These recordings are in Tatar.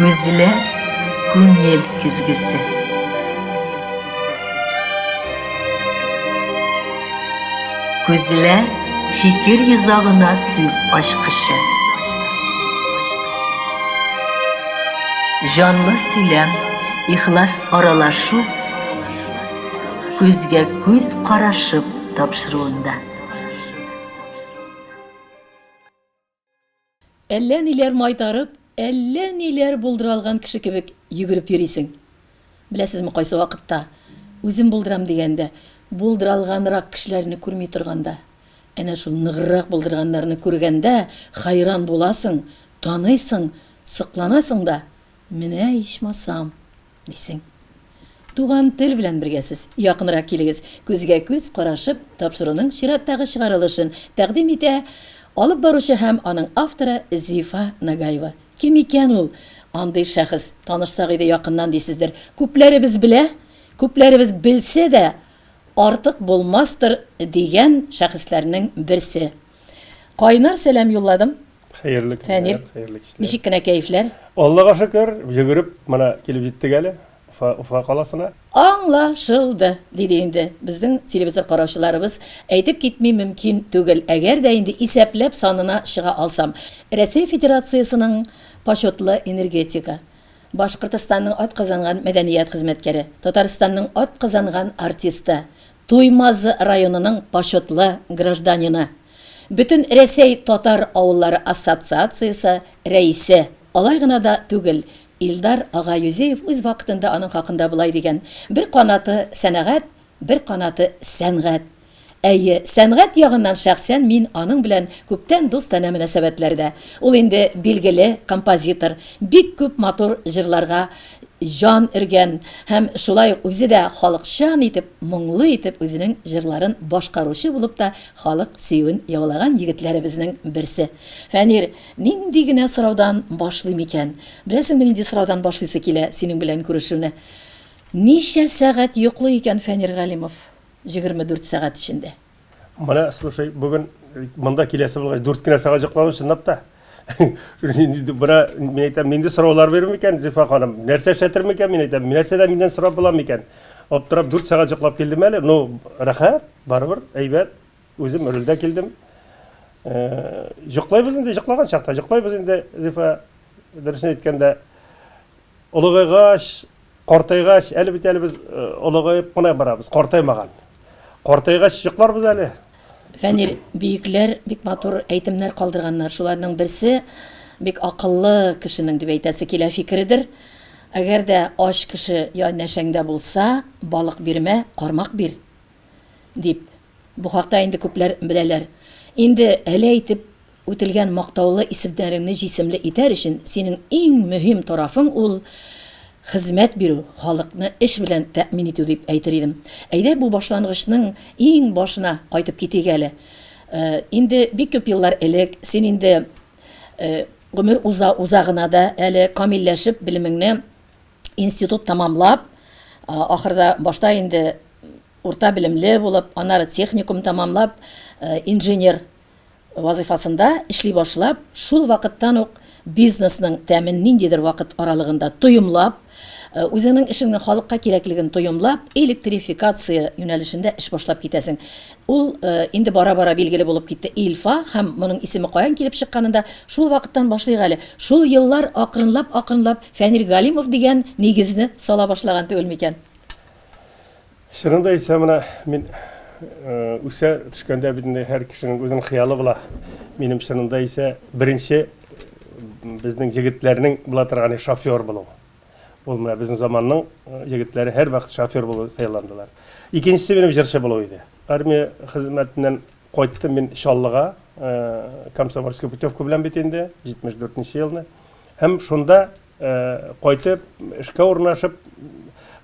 Күзләр күңел көзгесе. Күзләр фикер йозагына сүз ачкычы. Җанлы сөйләм, ихлас аралашу күзгә күз карашып тапшыруында. Әллә ниләр майтарып, әллә ниләр булдыра алган кеше кебек йөгереп йөрисең. Беләсезме, кайсы вакытта, үзем булдырам дигәндә, булдыра алганрак кешеләрне күрми торганда, әнә шул ныграк булдырганнарны күргәндә хәйран буласың, таныйсың, сокланасың да, менә ичмасам! Дисең. Туган тел белән бергә сез. Якынрак килегез. Күзгә-күз карашып, тапшыруның чираттагы чыгарылышын тәкъдим итә алып баручы һәм аның авторы Зифа Нагаева. Кем икән ул андый шәхес? Танышсак иде якыннан дисездер. Күпләребез белә, күпләребез белсә дә, артык булмастыр дигән шәхесләрнең берсе. Кайнар сәлам юлладым. Хәерле көннәр, Фәнил, хәерле кичләр. Ничек кенә кәефләр? Аллага шөкер, йөгереп менә килеп җиттек әле Уфа, Уфа каласына. Аңлашылды, диде инде безнең телевизор караучыларыбыз. Әйтеп китми мөмкин түгел, әгәр дә инде исәпләп санына чыга алсам. Рәсәй Федерациясенең почетлы энергетигы, Башкортостанның атказанган мәдәният хезмәткәре, Татарстанның атказанган артисты, Туймазы районының почетлы гражданины, Бөтен Рәсәй татар авыллары ассоциациясе рәисе. Алай гына да түгел, Илдар ага Юзеев үз вакытында аның хакында болай дигән, Бер канаты, сәнәгать, бер канаты, сәнгать. Әйе, сәнгать ягыннан шәхсән мин аның белән күптән дустанә мөнәсәбәтләрдә. Ул инде билгеле композитор, бик күп матур җырларга җан өргән һәм шулай ук үзе дә халыкчан итеп, моңлы итеп үзенең җырларын башкаручы булып та халык сөюен яулаган егетләребезнең берсе. Фәнир, нинди генә сораудан башлыйм икән? Беләсеңме, нинди сораудан башлыйсы килә синең белән күрешүне? Ничә сәгать йоклый икән Фәнир Галимов? 24 сәгать эчендә. Менә, слушай, бүген монда киләсе булгач, дүрт кенә сәгать йокладым, чынлап та. Менә, мин әйтәм, нинди сораулар бирер микән, Зифа ханым? Нәрсә эшләтер микән, мин әйтәм, нәрсәдә миннән сорап була микән? Аптырап, дүрт сәгать йоклап килдем әле. Ну, рәхәт, барыбер, әйбәт. Үзем рульдә килдем. Йоклайбыз инде, йоклаган чакта йоклайбыз инде, Зифа. Дөресен әйткәндә, олыгайгач, Картайгач, әле бит әле без олыгаеп кына барабыз, картаймаган. Картайгач йокларбыз әле. Фәнир, бөекләр бик матур әйтемнәр калдырганнар. Шуларның берсе, бик акыллы кешенең дип әйтәсе килә фикередер. Әгәр дә ач кеше янәшәңдә булса, балык бирмә, кармак бир, дип. Бу хакта инде күпләр беләләр. Инде әле әйтеп үтелгән мактаулы исемнәреңне җисемле итәр өчен синең иң мөһим тарафың ул, хезмәт бирү, халыкны эш белән тәэмин итү дип әйтер идем. Әйдә бу башлангычның иң башына кайтып китик әле. Инде бик күп еллар элек син инде гомер уза-уза гына да әле камилләшеп белемеңне институт тәмамлап, ахырда башта инде урта белемле булып, аннары техникум тәмамлап, инженер вазыйфасында эшли башлап, шул вакыттан ук бизнесның тәмен ниндидер вакыт аралыгында тоемлап, үзеңнең эшеңнең халыкка кирәклеген тоемлап, электрификация юнәлешендә эш башлап китәсең. Ул инде бара-бара билгеле булып китте Ильфа һәм моның исеме каян килеп чыкканын да шул вакыттан башлыйк әле. Шул еллар акрынлап-акрынлап Фәнир Галимов дигән нигезне сала башлаган түгел микән? Чынында исә менә мин үсә төшкәндә бит инде һәр кешенең үзенең хыялы була. Минем чынында исә беренче безнең егетләрнең була торган шофер булу. Ул менә безнең заманның егетләре һәрвакыт шофер булу хыялландылар. Икенчесе минем җырчы булу иде. Армия хезмәтеннән кайттым мин Чаллыга, комсомольский путевка белән бит инде, 74 нче елны. Һәм шунда Кайтып, эшкә урнашып,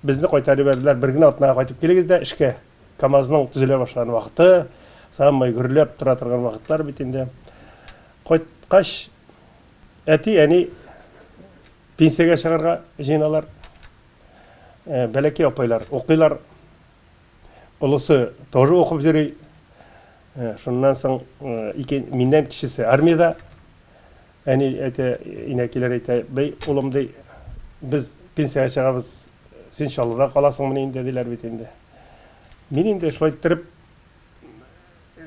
безне кайтарып җибәрделәр. Бер генә атнага кайтып килегез дә эшкә. КАМАЗның төзелә башлаган вакыты, самый гөрләп тора торган вакытлар бит инде. Кайткач, әти, әни пенсиягә чыгарга җыеналар. Бәләкәй апайлар укыйлар. Олысы тоже укып йөри. Шуннан соң ике миннән кечесе армиядә. Әни әйтә, инәкиләр әйтә, бәй, улым, ди, Без пенсиягә чыгабыз, син Чаллыда каласыңмыни инде, диләр бит инде. Мин инде шулай иттереп,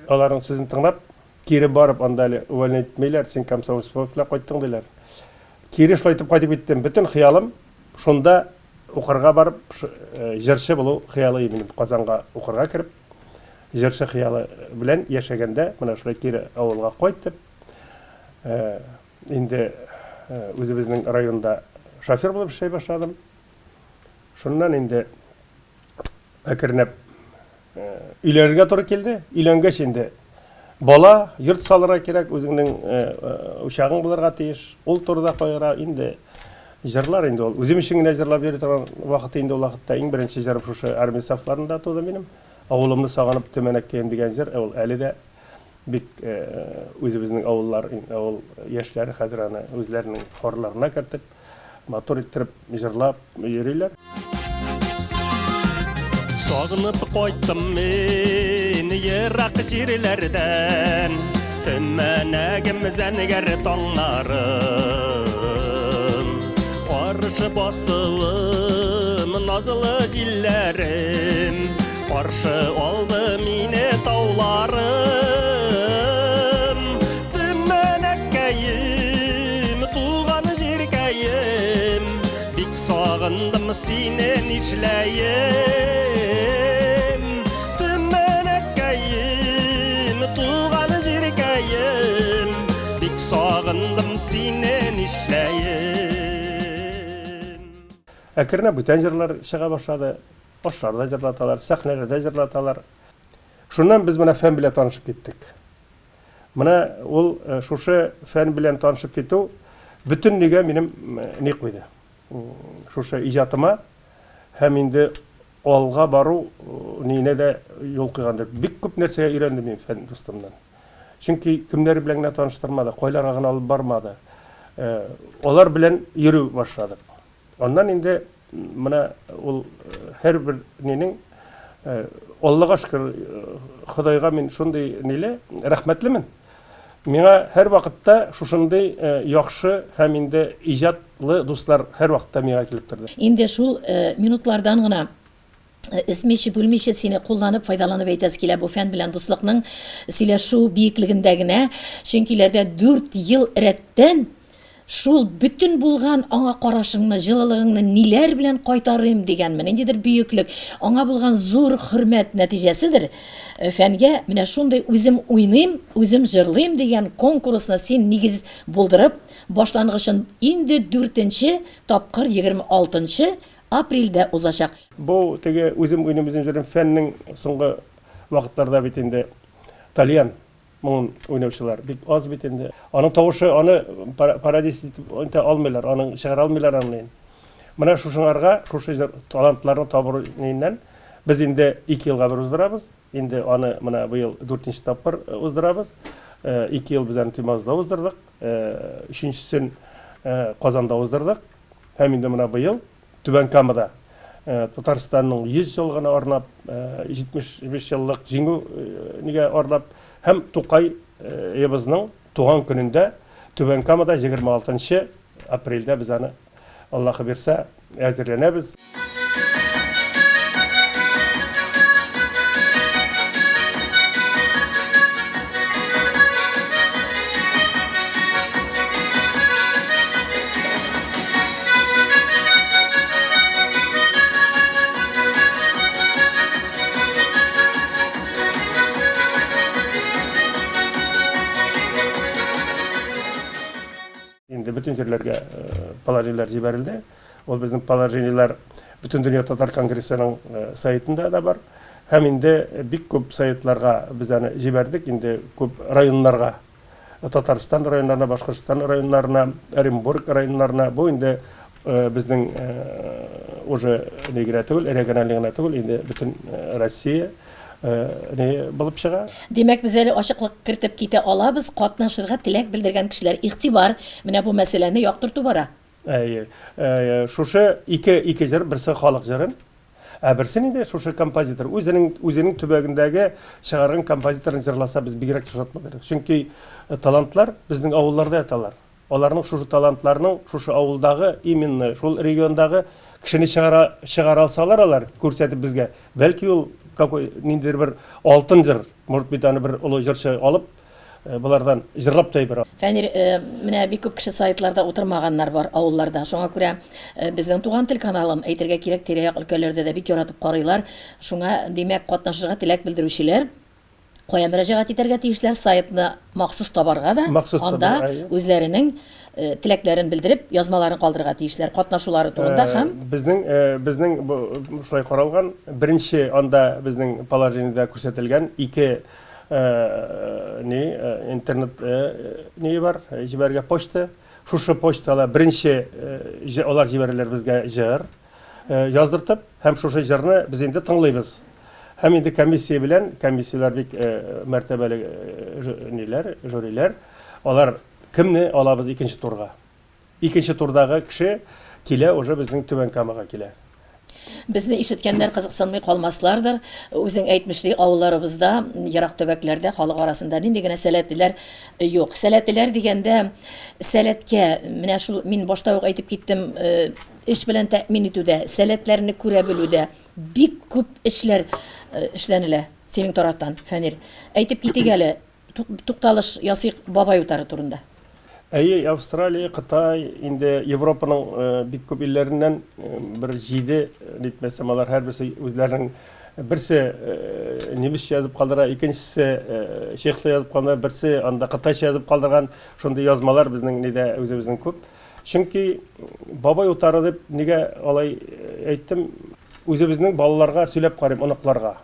аларның сүзен тыңлап, кире барып, анда әле увольнять итмиләр, син комсомольский белән кайттың, диләр. Кире шулай итеп кайтып киттем. Бөтен хыялым шунда укырга барып, җырчы булу хыялы иде минем. Казанга укырга кереп, җырчы хыялы белән яшәгәндә, менә шулай кире авылга кайтып, инде үзебезнең районда шофер булып эшли башладым. Шуннан инде әкренләп өйләнергә туры килде. Өйләнгәч инде бала, йорт салырга кирәк, үзеңнең учагың булырга тиеш. Ул турыда кайгыра инде җырлар инде ул. Үзем өчен генә җырлап йөри торган вакыт инде ул вакытта. Иң беренче җырым шушы армия сафларында туды минем. Авылымны сагынып Төмәнәккәем дигән җыр, ул әле дә бик үзебезнең авыллар, авыл яшьләре хәзер аны үзләренең хорларына кертеп, матур иттереп җырлап йөриләр. Сагынып кайттым мин ерак җирләрдән, Төмәнәгем зәңгәр таңнарым. Каршы басуым, назлы җилләрем, Каршы алды мине тауларым. Төмәнәккәем, туган җиркәем, Бик сагындым сине, нишләем? Төмәнәккәем, туган җиркәем, Бик сагындым сине, нишләем? Әкренләп бүтән җырлар чыга башлады. Ашларда җырлаталар, сәхнәләрдә җырлаталар. Шуннан без менә фән белән танышып киттек. Менә ул шушы фән белән танышып китү бөтен нигә минем ни куйды. Шушы иҗатыма һәм инде алга бару ниенә дә юл куйгандыр. Бик күп нәрсәгә өйрәндем мин фән дустымнан. Чөнки кемнәр белән генә таныштырмады, кайларга гына алып бармады. Алар белән йөрү башладык. Аннан инде менә ул һәрбер нинең Аллага шөкер, Ходайга мин шундый ниле, рәхмәтлемен. Миңа һәрвакытта шушындый яхшы һәм инде иҗатлы дуслар һәрвакытта миңа килеп торды. Инде шул минутлардан гына өзмичә, бүлмичә сине кулланып, файдаланып әйтәсе килә бу фән белән дуслыкның сөйләшү биеклегендә генә, чөнки ләрдә 4 ел рәттән шул бөтен булган аңа карашыңны, җылылыгыңны ниләр белән кайтарыйм дигәнме, ниндидер бөеклек, аңа булган зур хөрмәт нәтиҗәседер. Фәнгә менә шундый үзем уйныйм, үзем җырлыйм дигән конкурсны син нигез булдырып, башлангычын инде дүртенче тапкыр 26 нчы апрельдә узачак. Бу теге үзем уйныйм, үзем җырлыйм фәннең соңгы вакытларда бит инде тальян моңын уйнаучылар бик аз бит инде. Аның тавышы, аны пародист итеп әйтә алмыйлар, аның чыгара алмыйлар аны. Менә шушыңарга, шушы талантларны табу ниннән без инде 2 елга бер уздырабыз. Инде аны менә быел дүртенче тапкыр уздырабыз. 2 ел без аны Туймазыда уздырдык. Өченчесен Казанда уздырдык. Һәм инде менә быел Түбән Камада Татарстанның 100 еллыгына арнап, 75 еллык җиңү нигә арнап һәм Тукай ебызның туган көнендә Түбән Камада 26 апрельдә без аны Аллаһы бирсә әзерләнәбез. Инде бөтен җирләргә положениеләр җибәрелде. Ул безнең положениеләр Бөтендөнья татар конгрессының сайтында да бар. Һәм инде бик күп сайтларга без аны җибәрдек, инде күп районнарга. Татарстан районнарына, Башкортстан районнарына, Оренбург районнарына. Бу инде безнең уже ни генә түгел, региональный гына түгел, инде бөтен Россия ни булып чыга. Димәк, без әле ачыклык кертеп китә алабыз, катнашырга теләк белдергән кешеләр, игътибар, менә бу мәсьәләне яктырту бара. Әйе. Шушы ике җыр, берсе халык җырын, ә берсен инде шушы композитор үзенең үзенең төбәгендәге чыгарган композиторын җырласа, без бигрәк тә шат булыр идек. Чөнки талантлар безнең авылларда яталар. Аларның шушы талантларның шушы авылдагы, именно шул региондагы кешене чыгара чыгара алсалар алар, күрсәтеп безгә, бәлки ул какой ниндидер бер алтын җыр, может быть, аны бер олы җырчы алып, болардан җырлап та җибәрә. Фәнир, менә бик күп кеше сайтларда утырмаганнар бар авылларда. Шуңа күрә безнең Туган тел каналын, әйтергә кирәк, тирә-як өлкәләрдә дә бик яратып карыйлар. Шуңа, димәк, катнашырга теләк белдерүчеләр кая мөрәҗәгать итәргә тиешләр? Сайтны махсус табарга да, Махсус анда табарга, әйе. үзләренең теләкләрен белдереп, язмаларын калдырырга тиешләр, катнашулары турында һәм Безнең безнең бу шулай каралган. Беренче анда безнең положениедә күрсәтелгән ике ни интернет ние бар, җибәрергә почта. Шушы почтала беренче алар җибәрәләр безгә җыр яздыртып, һәм шушы җырны без инде тыңлыйбыз. Һәм инде комиссия белән, комиссияләр бик мәртәбәле ниләр, жюриләр, алар кемне алабыз икенче турга. Икенче турдагы кеше килә уже безнең Түбән Камага килә. Безне ишеткәннәр кызыксынмый калмаслардыр. Үзең әйтмешли, авылларыбызда, ерак төбәкләрдә халык арасында нинди генә сәләтлеләр юк. Сәләтлеләр дигәндә, сәләткә, менә шул мин башта ук әйтеп киттем, эш белән тәэмин итүдә, сәләтләрне күрә белүдә бик күп эшләр эшләнелә синең тарафтан, Фәнир. Әйтеп китик әле, Тукталыш ясыйк Бабай утары турында. Әйе, Австралия, Кытай, инде Европаның бик күп илләреннән бер җиде, нитмәсәм, алар һәрберсе үзләренең берсе немецчә язып калдыра, икенчесе чехча язып калдыра, берсе анда кытайча язып калдырган. Шундый язмалар безнең нидә үзебезнең күп. Чөнки Бабай утары дип нигә алай әйттем? Үзебезнең балаларга сөйләп карыйм, оныкларга.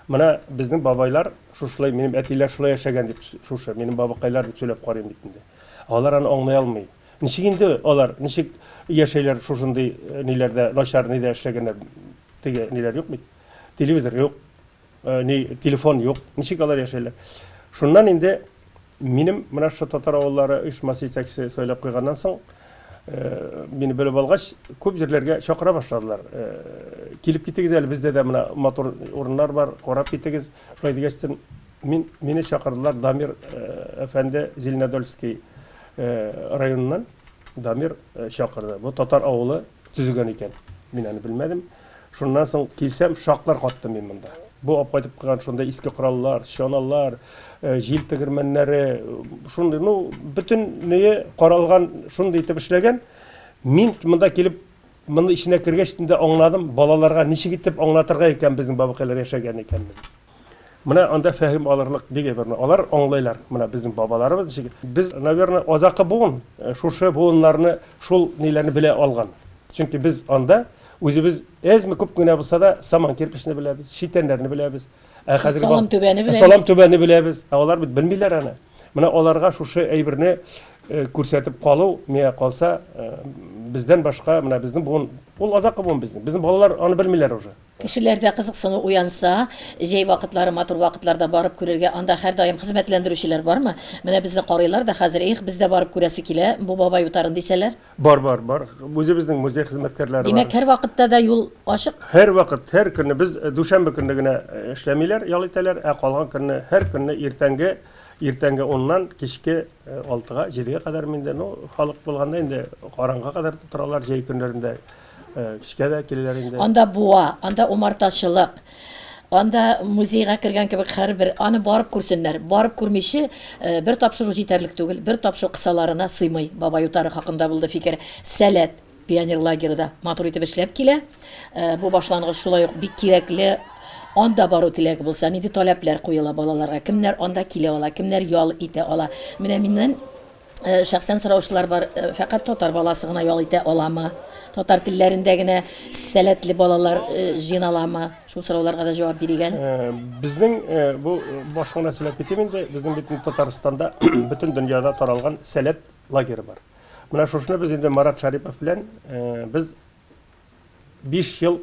Менә безнең бабайлар шушылай, минем әтиләр шулай яшәгән дип, шушы, минем бабакайлар дип сөйләп карыйм бит инде. Алар аны аңлый алмый. Ничек инде алар, ничек яшәйләр шушындый э, ниләрдә, начар нидә эшләгәннәр, теге ниләр юк бит. Телевизор юк, э, ни, телефон юк. Ничек алар яшәйләр? Шуннан инде Минем менә шушы татар авыллары оешмасы җитәкчесе сайлап куйганнан соң, мине белеп алгач, күп җирләргә чакыра башладылар. Килеп китегез әле, бездә дә менә матур урыннар бар, карап китегез. Шулай дигәч, мин мине чакырдылар Дамир әфәнде Зеленодольский районыннан. Дамир чакырды. Бу татар авылы төзегән икән. Мин аны белмәдем. Шуннан соң килсәм, шаклар каттым мин монда. Бу алып кайтып куйган шундай иске кораллар, чаналар, җил тегермәннәре, шундый, ну, бөтен нее каралган, шундый итеп эшләгән. Мин монда килеп, моны эченә кергәч инде аңладым, балаларга ничек итеп аңлатырга икән безнең бабакайлар яшәгән икәнне. Менә анда фәһем алырлык бик әйбер. Алар аңлыйлар, менә безнең бабаларыбыз ничек. Без, наверное, азакы буын, шушы буыннарны, шул ниләрне белә алган. Чөнки без анда үзебез әзме күп генә булса да саман кирпечне беләбез, читәннәрне беләбез. Ә хәзерге Салам түбәне беләбез. Салам түбәне беләбез. Ә алар бит белмиләр аны. Менә аларга шушы әйберне күрсәтеп калу, миңа калса, бездән башка, менә безнең буын, ул азакы буын безнең. Безнең балалар аны белмиләр уже. Кешеләрдә кызыксыну уянса, җәй вакытлары, матур вакытларда барып күрергә, анда һәрдаим хезмәтләндерүчеләр бармы? Менә безне карыйлар да хәзер, их, без дә барып күрәсе килә бу бабай утарын, дисәләр? Бар, бар, бар. Үзебезнең музей хезмәткәрләре бар. Димәк, һәрвакытта да юл ачык? Һәрвакыт, һәр көнне. Без дүшәмбе көнне генә эшләмиләр, ял итәләр, ә калган көнне, һәр көнне иртәнге, иртәнге уннан кичке алтыга, җидегә кадәр инде, ну, халык булганда инде караңгыга кадәр торалар җәй көннәрендә. Кичкә дә киләләр инде. Анда буа, анда умартачылык, анда музейга кергән кебек һәрбер, аны барып күрсеннәр. Барып күрмиче бер тапшыру җитәрлек түгел, бер тапшыру кысаларына сыймый. Бабай утары хакында булды фикер. Сәләт пионер лагеры да матур итеп эшләп килә. Бу башлангыч шулай ук бик кирәкле. Анда бару теләге булса, нинди таләпләр куела балаларга? Кемнәр анда килә ала, кемнәр ял итә ала? Менә миннән Шәхсән сораучылар бар, фәкать татар баласы гына ял итә аламы? Татар телләрендә генә сәләтле балалар җыйналамы? Шул сорауларга да җавап бирик әле. Безнең бу башка гына сөйләп китим инде, безнең бит Татарстанда бөтен дөньяда таралган Сәләт лагеры бар. Менә шушыны без инде Марат Шарипов белән без 5 ел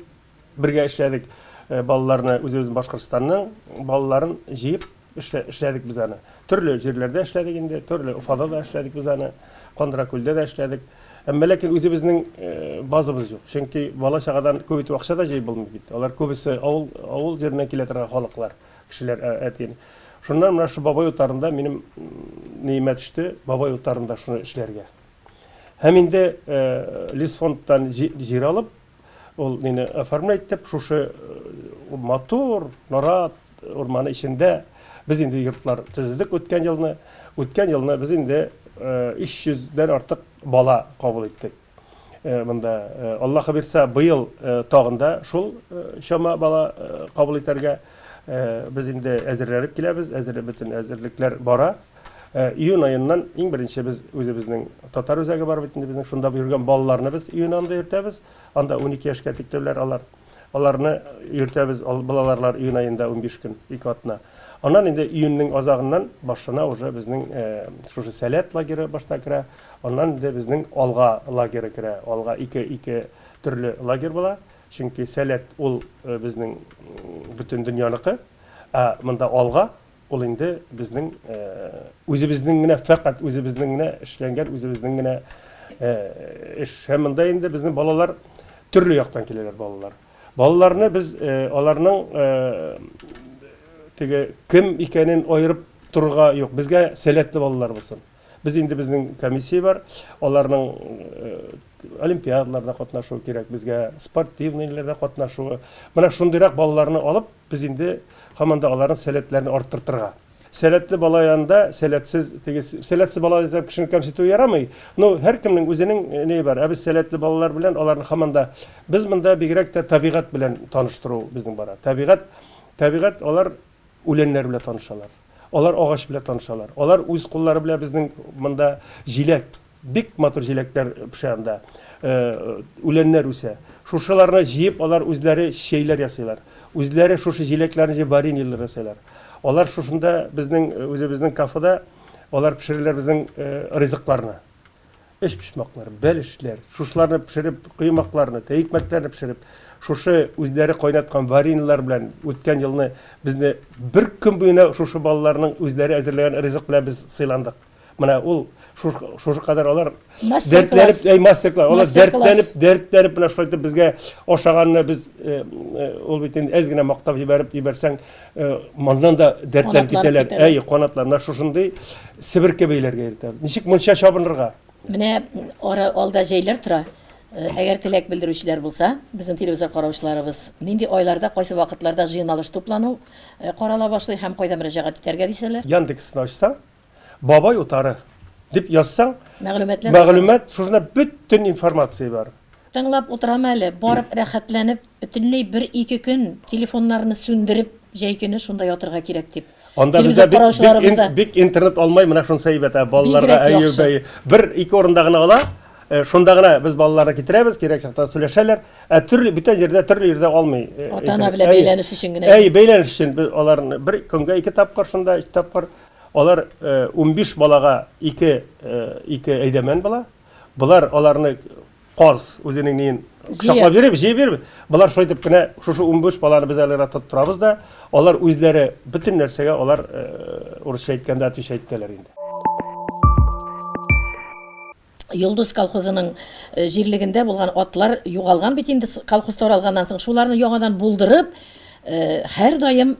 бергә эшләдек. Балаларны үзебезнең Башкортстанның балаларын җыеп эшләдек без аны. Төрле җирләрдә эшләдек инде, төрле Уфада да эшләдек без аны, Кандракүлдә дә эшләдек. Әмма ләкин үзебезнең базабыз юк. Чөнки бала-чагадан күп итеп акча да җыеп булмый бит. Алар күбесе авыл авыл җиреннән килә торган халыклар, кешеләр, әти. Шуннан менә шу Бабай утарында минем ниемә төште, Бабай утарында шуны эшләргә. Һәм инде лесфондтан җир алып, ул мине оформлять итеп, шушы матур нарат урманы эчендә без инде йортлар төзедек үткән елны. Үткән елны без инде 300 дән артык бала кабул иттек. Монда Аллаһы бирсә, быел тагын да шул чама бала кабул итәргә без инде әзерләнеп киләбез, әзер бөтен әзерлекләр бара. Июнь аеннан иң беренче без үзебезнең татар үзәге бар бит инде безнең, шунда йөргән балаларны без июнь аенда йөртәбез. Анда 12 яшькә тиклеләр алар. Аларны йөртәбез, балаларлар июнь аенда 15 көн, ике атна. Аннан инде июньнең азагыннан башлана уже безнең шушы Сәләт лагеры башта керә. Аннан инде безнең Алга лагеры керә. Алга ике, ике төрле лагерь була. Чөнки Сәләт ул безнең бөтен дөньяныкы, ә монда Алга Ул инде безнең үзебезнең генә, фәкать үзебезнең генә эшләнгән, үзебезнең генә эш. Һәм монда инде безнең балалар төрле яктан киләләр балалар. Балаларны без аларның теге кем икәнен аерып торырга юк. Безгә сәләтле балалар булсын. Без инде безнең комиссия бар, аларның олимпиадаларда катнашуы кирәк безгә, спортивныйларда катнашуы. Менә шундыйрак балаларны алып, без инде һаман да аларның сәләтләрен арттыртырга. Сәләтле бала янында сәләтсез, теге сәләтсез бала дисәм кешене кәмсетү ярамый. Но һәркемнең үзенең ние бар. Ә без сәләтле балалар белән аларны һаман да без монда бигрәк тә табигать белән таныштыру безнең бара. Табигать, табигать алар үләннәр белән танышалар. Алар агач белән танышалар. Алар үз куллары белән безнең монда җиләк, бик матур җиләкләр пешә анда. Үләннәр үсә. Шушыларны җыеп, алар үзләре чәйләр ясыйлар. Үзләре шушы җиләкләрне җыеп вареньелар ясыйлар. Алар шушында безнең үзебезнең кафеда алар пешерәләр безнең ризыкларны. Өчпочмаклар, бәлешләр, шушыларны пешереп, коймакларны, икмәкләрне пешереп, шушы үзләре кайнаткан вареньелар белән үткән елны безне бер көн буена шушы балаларның үзләре әзерләгән ризык белән без сыйландык. Менә ул шушы кадәр алар дәртләнеп, әй мастер-класс, алар дәртләнеп, дәртләнеп менә шулай итеп безгә ашаганны без э, э, ул бит инде әз генә мактап җибәреп җибәрсәң, э, моннан да дәртләнеп китәләр. Әй, канатлар, менә шушындый себерке бәйләргә өйрәтәбез. Ничек мунча чабынырга? Менә ара алда җәйләр тора. Әгәр теләк белдерүчеләр булса, безнең телевизор караучыларыбыз, нинди айларда, кайсы вакытларда җыеналыш туплану карала башлый һәм кайда мөрәҗәгать итәргә дисәләр? Яндексны ачсаң, Бабай утары дип язсаң, Мәгълүматлар мәгълүмат шушында бөтен информация бар. Тыңлап утырам әле, барып рәхәтләнеп, бөтенләй бер-ике көн телефоннарны сүндереп, җәй көне шунда ятырга кирәк дип. Анда бездә бик, бик, ин, бик интернет алмай, менә шунысы әйбәт, ә балаларга әйе, бәй, бер-ике урында гына ала, э, шунда гына без балаларны китерәбез, кирәк чакта сөйләшәләр. Ә төрле бүтән җирдә төрле җирдә алмый. Э, Ата-ана белән бәйләнеш өчен генә. Әй, бәйләнеш өчен без аларны бер көнгә ике тапкыр шунда, өч тапкыр. Алар 15 э, балага ике ике әйдәмән була. Болар аларны каз үзенең ниен кочаклап йөри, җыеп йөри. Болар шулай итеп кенә шушы 15 баланы без әле тоттырабыз да, алар үзләре бөтен нәрсәгә алар урысча әйткәндә отвечать итәләр инде. Йолдыз колхозының җирлегендә булган атлар югалган бит инде колхоз таралганнан соң. Шуларны яңадан булдырып, һәрдаим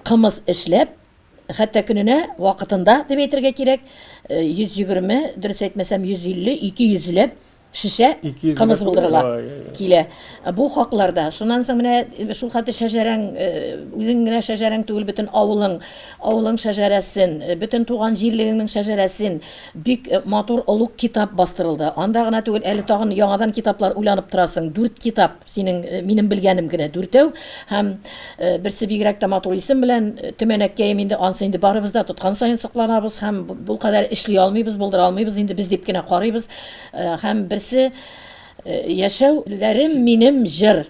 кымыз эшләп, Хәтта көненә, вакытында дип әйтергә кирәк, 120, дөрес әйтмәсәм, 150, 200 ләп шешә кымыз булдырыла килә. Бу хакларда. Шуннан соң менә шул хәтле шәҗәрәң, үзең генә шәҗәрәң түгел, бөтен авылың, авылың шәҗәрәсен, бөтен туган җирлегеңнең шәҗәрәсен бик матур олуг китап бастырылды. Анда гына түгел, әле тагын яңадан китаплар уйланып торасың. Дүрт китап синең, минем белгәнем генә дүртәү. Һәм Берсе бигрәк тә матур исем белән, Төмәнәккәем инде, ансы инде барыбыз да тоткан саен сокланабыз һәм бу кадәр эшли алмыйбыз, булдыра алмыйбыз инде без дип кенә карыйбыз. Һәм берсе Яшәүләрем минем җыр,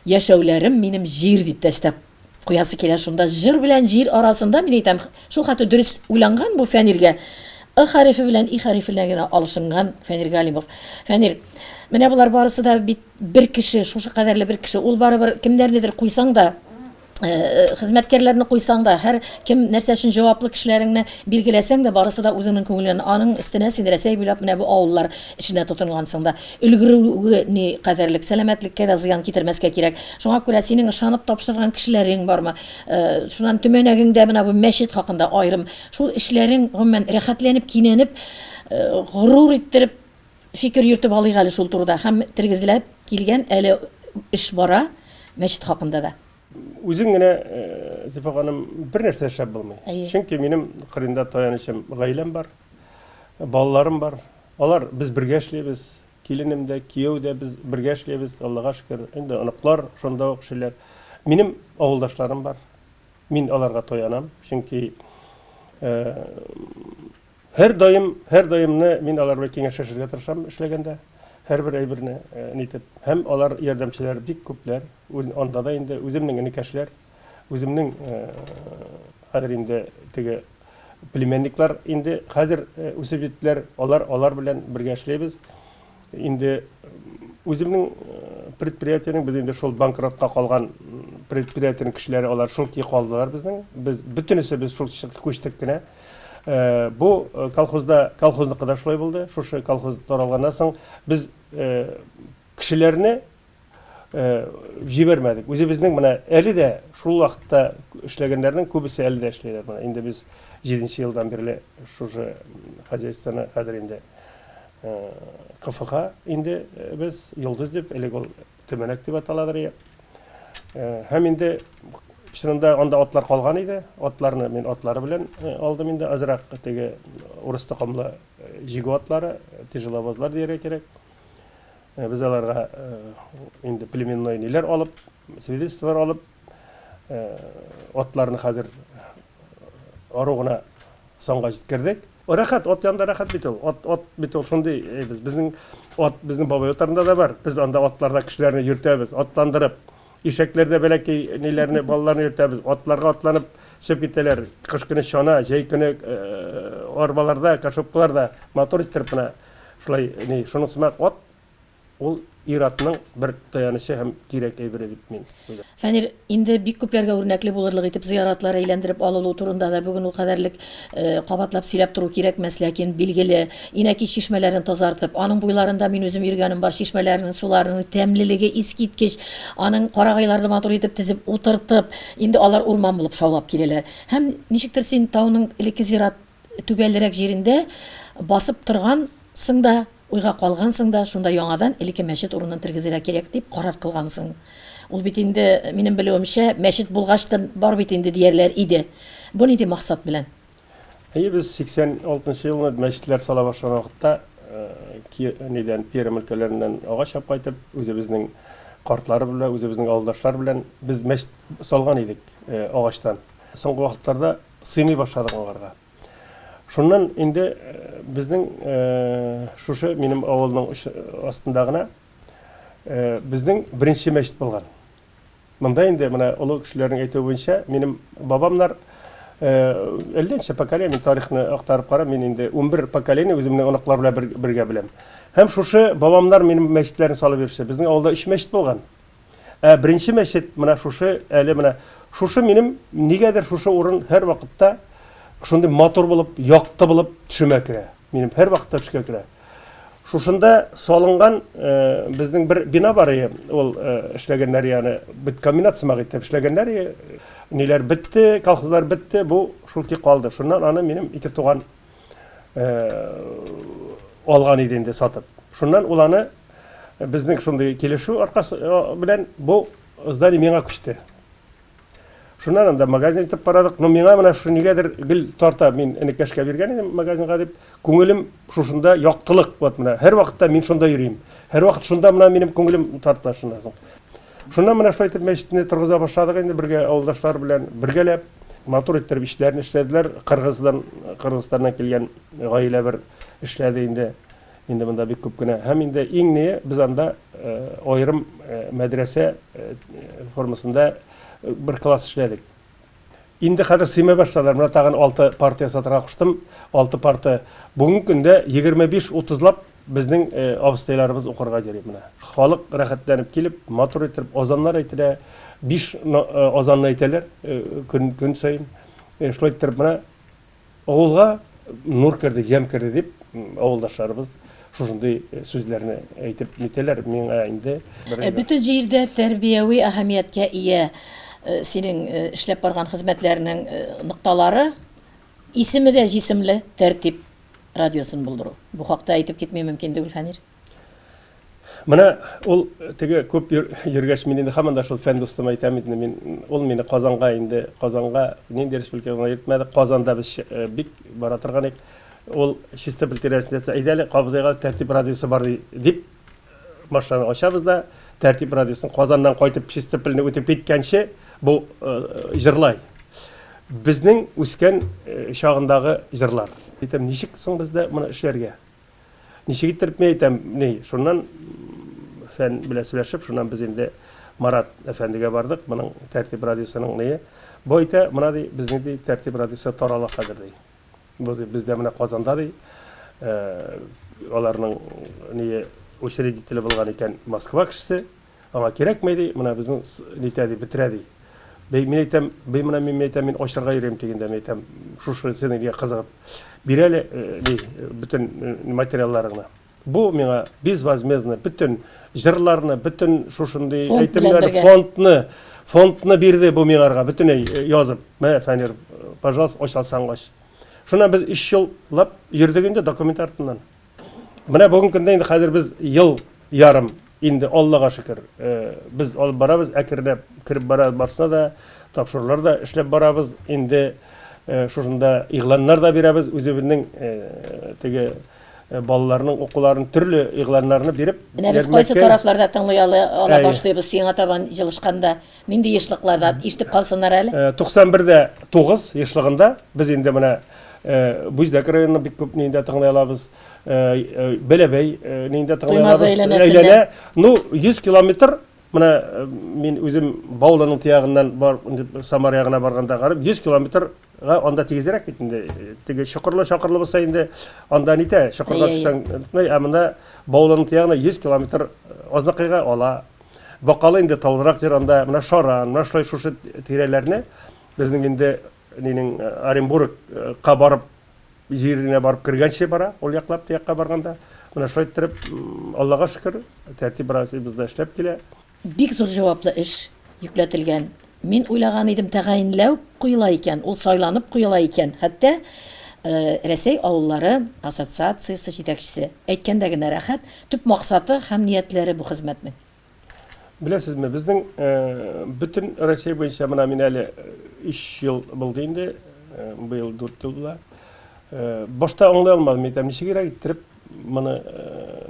яшәүләрем минем җир дип тә өстәп куясы килә шунда. Җыр белән җир арасында, мин әйтәм, шул хәтле дөрес уйланган бу Фәниргә. Ы хәрефе белән И хәрефенә генә алышынган Фәнир Галимов. Фәнир, менә болар барысы да бит Бер кеше, шушы кадәрле бер кеше, ул барыбер кемнәрнедер куйсаң да, Хезмәткәрләрне куйсаң да, һәр кем нәрсә өчен җаваплы кешеләреңне билгеләсәң дә, барысы да үзеңнең күңеленнән. Аның өстенә син Рәсәй буйлап менә бу авыллар эшенә тотынгансың да. Өлгерүе ни кадәрлек, сәламәтлеккә дә зыян китермәскә кирәк. Шуңа күрә синең ышанып тапшырган кешеләрең бармы? Шуннан Төмәнәгеңдә менә бу мәчет хакында аерым шул эшләрең, гомумән, рәхәтләнеп, кинәнеп, горур иттереп фикер йөртеп алыйк әле шул турыда. Һәм тергезеләп килгән әле эш бара мәчет хакында да. Үзең генә, Зифа ханым, бер нәрсә эшләп булмый. Чөнки минем кырында таянычым гаиләм бар, балаларым бар. Алар без бергә эшлибез. Киленем дә, кияү дә без бергә эшлибез, Аллага шөкер. Инде оныклар шунда ук эшлиләр. Минем авылдашларым бар. Мин аларга таянам, чөнки Һәрдаим, һәрдаимны мин алар белән киңәшләшергә тырышам эшләгәндә, һәрбер әйберне нитеп. Һәм алар ярдәмчеләр бик күпләр. Анда да инде үземнең энекәшләр, үземнең хәзер инде теге племянниклар инде хәзер үсеп җиттеләр, алар алар белән бергә эшләйбез. Инде үземнең предприятиенең без инде шул банкротка калган предприятиенең кешеләре алар шул ки калдылар безнең. Без бөтенесе без шул күчтек кенә. Бу колхозда колхозныкы да шулай булды. Шушы колхоз таралганнан соң без кешеләрне җибәрмәдек. Үзебезнең менә әле дә шул вакытта эшләгәннәрнең күбесе әле дә эшлиләр. Менә инде без 7 елдан бирле шушы хозяйствоны хәзер инде КФХ инде без Йолдыз дип, элек ул Төмәнәк дип аталадыр. Һәм инде чынында анда атлар калган иде. Атларны мин атлары белән алдым инде, азрак теге урыс токымлы җигү атлары, тяжеловозлар дияргә кирәк. Без аларга инде племенной ниләр алып, свидетельстволар алып, атларны хәзер ару гына санга җиткердек. Рәхәт, ат янында рәхәт бит ул. Ат, ат бит ул шундый, без, безнең ат безнең бабай утарында да бар. Без анда атларда кешеләрне йөртәбез, атландырып. Ишәкләрдә бәләкәй ниләрне, балаларны йөртәбез. Атларга атланып чыгып китәләр. Кыш көне чана, җәй көне арбаларда, кошопкаларда матур иттереп менә шулай ни, шуның сымак ат ул ир-атның бер таянычы һәм кирәк әйбере дип мин уйлыйм. Фәнир, инде бик күпләргә үрнәкле булырлык итеп зыяратлар әйләндереп алылу турында да бүген ул кадәрлек кабатлап сөйләп тору кирәкмәс, ләкин, билгеле, Инәки чишмәләрен тазартып, аның буйларында мин үзем йөргәнем бар, чишмәләренең суларының тәмлелеге искиткеч, аның карагайларны матур итеп тезеп утыртып, инде алар урман булып шаулап киләләр. Һәм ничектер син тауның элекке зират түбәлерәк җирендә басып торгансың да, уйга калгансың да, шунда яңадан элекке мәчет урынын тергезергә кирәк дип карар кылгансың. Ул бит инде, минем белүемчә, мәчет булгачтын бар бит инде диярләр иде. Бу нинди максат белән? Әйе, без 86 нчы елны мәчетләр сала башлаган вакытта нидән, Пермь өлкәләреннән агач алып кайтып, үзебезнең картлар белән, үзебезнең авылдашлар белән без мәчет салган идек агачтан. Соңгы вакытларда сыймый башладык аңарга. Шуннан инде безнең шушы минем авылның астында гына безнең беренче мәчет булган. Монда инде менә олы кешеләрнең әйтүе буенча минем бабамнар әллә ничә поколение, мин тарихны актарып карам, мин инде 11 поколение үземнең оныклар белән бергә беләм. Һәм шушы бабамнар минем мәчетләрне салып йөрсе. Безнең авылда өч мәчет булган. Ә беренче мәчет менә шушы, әле менә шушы минем нигәдер шушы урын һәрвакытта шундый матур булып, якты булып төшемә керә. Минем һәрвакытта төшкә керә. Шушында салынган э, безнең бер бина бар иде, ул э, эшләгәннәр яны быткомбинат сымак итеп эшләгәннәр иде. Ниләр бетте, колхозлар бетте, бу шул ки калды. Шуннан аны минем ике туган э, алган иде инде сатып. Шуннан ул аны Безнең шундый килешү аркасы белән бу здание миңа күчте. Шуннан анда магазин итеп карадык. Но миңа менә шушы нигәдер гел тарта. Мин энекәшкә биргән идем магазинга дип. Күңелем шушында яктылык. Вот менә һәрвакытта мин шунда йөрим. Һәрвакыт шунда менә минем күңелем тарта шуннан соң. Шуннан менә шулай итеп мәчетне торгыза башладык инде бергә авылдашлар белән бергәләп. Матур иттереп эшләрен эшләделәр. Кыргыздан, Кыргызстаннан килгән гаилә бер эшләде инде. Инде монда бик күп кенә. Һәм инде иң ние без анда аерым мәдрәсә формасында бер класс эшләдек. Инде хәзер сыймый башладылар. Менә тагын 6 парта ясатырга куштым. 6 парта. Бүгенге көндә 25-30лап безнең абыстайларыбыз укырга йөри менә. Халык рәхәтләнеп килеп, матур итеп азаннар әйтелә. 5 азанны әйтәләр көн, көн саен. Шулай иттереп менә авылга нур керде, ямь керде дип авылдашларыбыз шушындый сүзләрне әйтеп нитәләр. Миңа инде бер Бөтен җирдә тәрбияви әһәмияткә ия синең эшләп барган хезмәтләрнең нокталары, исеме дә җисемле, Тәртип радиосын булдыру. Бу хакта әйтеп китми мөмкин түгел, Фәнир. Менә ул теге күп йөргәч, мин инде һаман да шул фән дустыма әйтәм инде, мин ул мине Казанга инде, Казанга нинди республикага гына йөртмәде, Казанда без бик бара торган идек. Ул Чистополь тирәсендә ятса, әйдә әле, кабызыйк әле, Тәртип радиосы бар ди, дип машинаны ачабыз да, Тәртип радиосын Казаннан кайтып Чистопольне үтеп киткәнче бу җырлай. Безнең үскән чагындагы җырлар. Әйтәм, ничек соң бездә моны эшләргә? Ничек иттереп мин әйтәм, ни, шуннан фән белән сөйләшеп, шуннан без инде Марат әфәндегә бардык, моның Тәртип радиосының ние. Бу әйтә, мына ди, безнең ди Тәртип радиосы тарала хәзер ди. Бу ди, бездә менә Казанда ди, аларның ние учредителе булган икән Москва кешесе. Аңа кирәкмәй, ди, менә безнең нитә, ди, бетерә, ди. Бей, мин әйтәм, бей, менә мин әйтәм, мин ачарга йөрим дигәндә, мин әйтәм, шушы синең нигә кызыгып. Бир әле, ни, бөтен материалларыңны. Бу миңа безвозмездно бөтен җырларны, бөтен шушындый әйтемнәрне, фондны, фондны бирде бу миңарга, бөтенләй язып. Мә, Фәнир, пожалуйста, ачалсаң ач. Шуннан без өч еллап йөрдек инде документ артыннан. Менә бүгенге көндә инде хәзер без ел ярым инде Аллага шөкер, без алып барабыз, әкренләп кереп бара барсына да, тапшырулар да эшләп барабыз. Инде шушында игъланнар да бирәбез, үзебезнең теге балаларның укуларын төрле игъланнарны биреп. Менә без кайсы тарафларда тыңлый ала башлыйбыз сиңа табан җылышканда? Нинди ешлыкларда? Ишетеп калсыннар әле. 91 дә 9 ешлыгында без инде менә Бүздәк районының бик күп ниендә тыңлый алабыз. Бәләбәй ниендә тыңлый алабыз. Әйләнә. Ну, 100 километр менә мин үзем Баулының тиягыннан бар Самара ягына барганда карып 100 километрга анда тигезрәк бит инде. Теге чокырлы-чакырлы булса инде анда нитә, чокырга төшсәң, ә монда Баулының тиягына 100 километр Азнакайга ала. Бакалы инде таулырак җир анда, менә Шаран, менә шулай шушы тирәләрне безнең инде нинең Оренбургка барып җиренә барып кергәнче бара, ул яклап тиякка барганда. Менә шулай иттереп, Аллага шөкер, тәртип бераз бездә эшләп килә. Бик зур җаваплы эш йөкләтелгән. Мин уйлаган идем, тәгаенләү куела икән, ул сайланып куела икән. Хәтта Рәсәй авыллары ассоциациясе җитәкчесе әйткәндә генә рәхәт, төп максаты һәм ниятләре бу хезмәтнең. Беләсезме, безнең бөтен Россия буенча менә мин әле 3 ел булды инде, быел 4 ел була. Башта аңлый алмадым, әйтәм, ничегрәк иттереп моны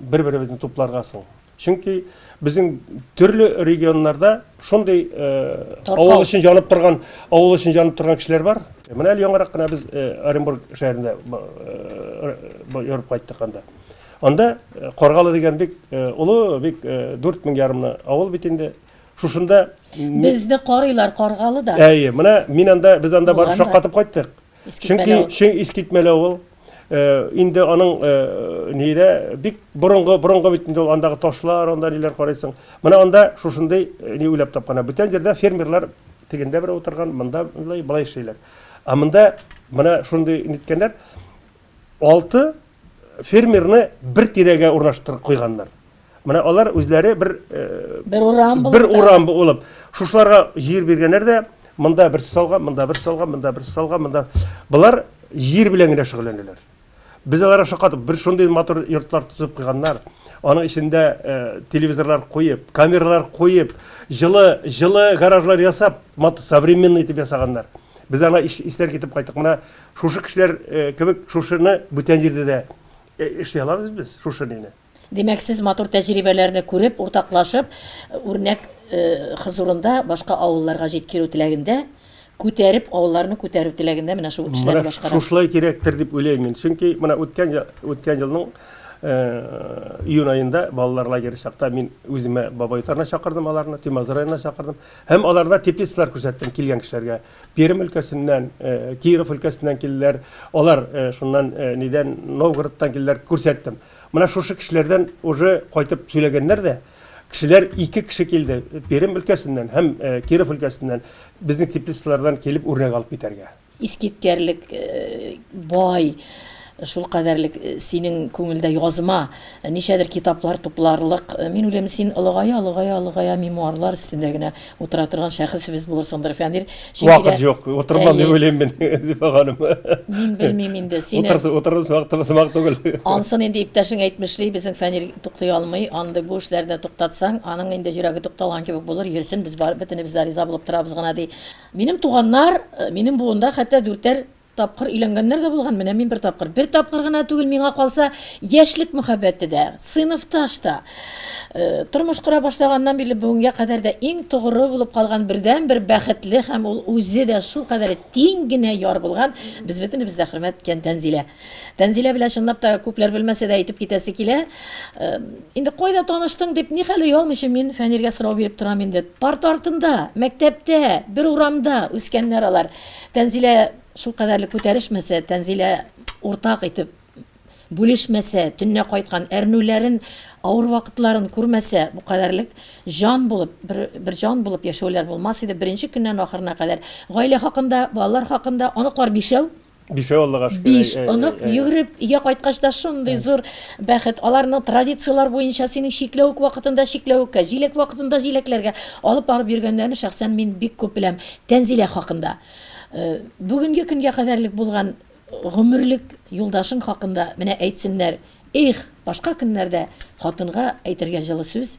бер-беребезне тупларга соң? Чөнки безнең төрле регионнарда шундый авыл өчен янып торган, авыл өчен янып торган кешеләр бар. Менә әле яңарак кына без Оренбург шәһәрендә йөреп кайттык анда. Анда Каргалы дигән бик олы, бик 4000 ярымлы авыл бит инде. Шушында Безне карыйлар Каргалыда. Әйе, менә мин анда, без анда барып шаккатып кайттык. Чөнки чын искитмәле авыл. Инде аның нидә бик борынгы, борынгы бит инде ул андагы ташлар, анда ниләр карыйсың. Менә анда шушындый ни уйлап тапканнар. Бүтән җирдә фермерлар тегендә бер утырган, монда болай, болай эшлиләр. Ә монда менә шундый ниткәннәр. Алты фермерны бер тирәгә урнаштырып куйганнар. Менә алар үзләре бер бер урам булып, бер урам булып, шушыларга җир биргәннәр дә, монда берсе салган, монда берсе салган, монда берсе салган, монда. Болар җир белән генә шөгыльләнәләр. Без аларга шаккатып, бер шундый матур йортлар төзеп куйганнар. Аның эчендә телевизорлар куеп, камералар куеп, җылы, җылы гаражлар ясап, современный итеп ясаганнар. Без аңа исләр китеп кайттык. Менә шушы кешеләр кебек шушыны бүтән җирдә дә эшли алабыз без, шушы нине. Димәк, сез матур тәҗрибәләрне күреп, уртаклашып, үрнәк хозурында башка авылларга җиткерү теләгендә, күтәреп, авылларны күтәрү теләгендә менә шул эшләрне башкарасыз. Шушылай кирәктер дип уйлыйм мин. Чөнки менә үткән үткән елның июнь аенда балалар лагере чакта мин үземә Бабай утарына чакырдым аларны, Туймазы районына чакырдым. Һәм аларда теплицалар күрсәттем килгән кешеләргә. Пермь өлкәсеннән, Киров өлкәсеннән килделәр. Алар шуннан нидән Новгородтан килделәр, күрсәттем. Менә шушы кешеләрдән уже кайтып сөйләгәннәр дә, Кешеләр, ике кеше килде, Пермь өлкәсеннән һәм Киров өлкәсеннән, безнең теплицалардан килеп үрнәк алып китәргә. Искиткәрлек бай, шулкадәрлек синең күңелдә язма, ничәдер китаплар тупларлык. Мин уйлыйм, син олыгая, олыгая, олыгая мемуарлар өстендә генә утыра торган шәхесебез булырсыңдыр, Фәнир. Чөнки Вакыт юк, утырмам дип уйлыйм мин, Зифа ханым. Мин белмим инде, сине. Утырсы, утырыр сымак, сымак түгел. Ансын инде иптәшең әйтмешли, безнең Фәнир туктый алмый, андый бу эшләрне туктатсаң, аның инде йөрәге тукталган кебек булыр, йөрсен, без бар, бөтенебез дә риза булып торабыз гына, ди. Минем туганнар, минем буында хәтта дүртәр тапкыр өйләнгәннәр дә булган, менә мин бер тапкыр. Бер тапкыр гына түгел, миңа калса, яшьлек мөхәббәте дә, сыйныфташ та. Тормыш кора башлаганнан бирле бүгенгә кадәр дә иң тогры булып калган бердәнбер бәхетле һәм ул үзе дә шулкадәр тиң генә яр булган, без бөтенебез дә хөрмәт иткән Тәнзилә. Тәнзилә белән чынлап та күпләр белмәсә дә әйтеп китәсе килә. Инде кайда таныштың дип нихәл оялмыйча мин Фәниргә сорау биреп торам инде. Парта артында, мәктәптә, бер урамда үскәннәр алар. Тәнзилә шулкадәрле күтәрешмәсә, Тәнзилә уртак итеп бүлешмәсә, төнлә кайткан әрнүләрен, авыр вакытларын күрмәсә, бу кадәрлек җан булып, бер, бер җан булып яшәүләр булмас иде. Беренче көннән ахырына кадәр гаилә хакында, балалар хакында, оныклар бишәү. Бишәү, Аллага шөкер. Биш онык йөгереп өйгә кайткач та шундый зур бәхет. Аларның традицияләр буенча синең чикләвек вакытында чикләвеккә, җиләк вакытында җиләкләргә алып барып йөргәннәрен шәхсән мин бик күп беләм. Тәнзилә хакында. Бүгенге көнгә кадәрлек булган гомерлек юлдашың хакында менә әйтсеннәр. Эх, башка көннәрдә хатынга әйтергә җылы сүз,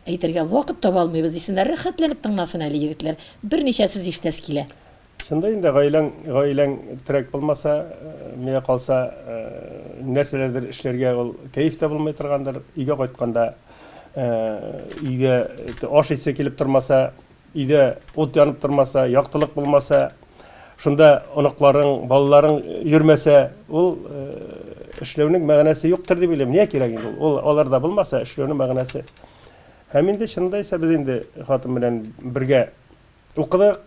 әйтергә вакыт таба алмыйбыз дисеннәр. Рәхәтләнеп тыңласын әле егетләр. Берничә сүз ишетәсе килә. Чында инде гаиләң, гаиләң терәк булмаса, миңа калса, нәрсәләрдер эшләргә ул кәеф тә булмый торгандыр. Өйгә кайтканда, өйгә аш исе килеп тормаса, өйдә ут янып тормаса, яктылык булмаса, шунда оныкларың, балаларың йөрмәсә, ул эшләүнең мәгънәсе юктыр дип уйлыйм. Нигә кирәк инде ул? Ул аларда булмаса, эшләүнең мәгънәсе. Һәм инде чынында исә без инде хатын белән бергә Укыдык,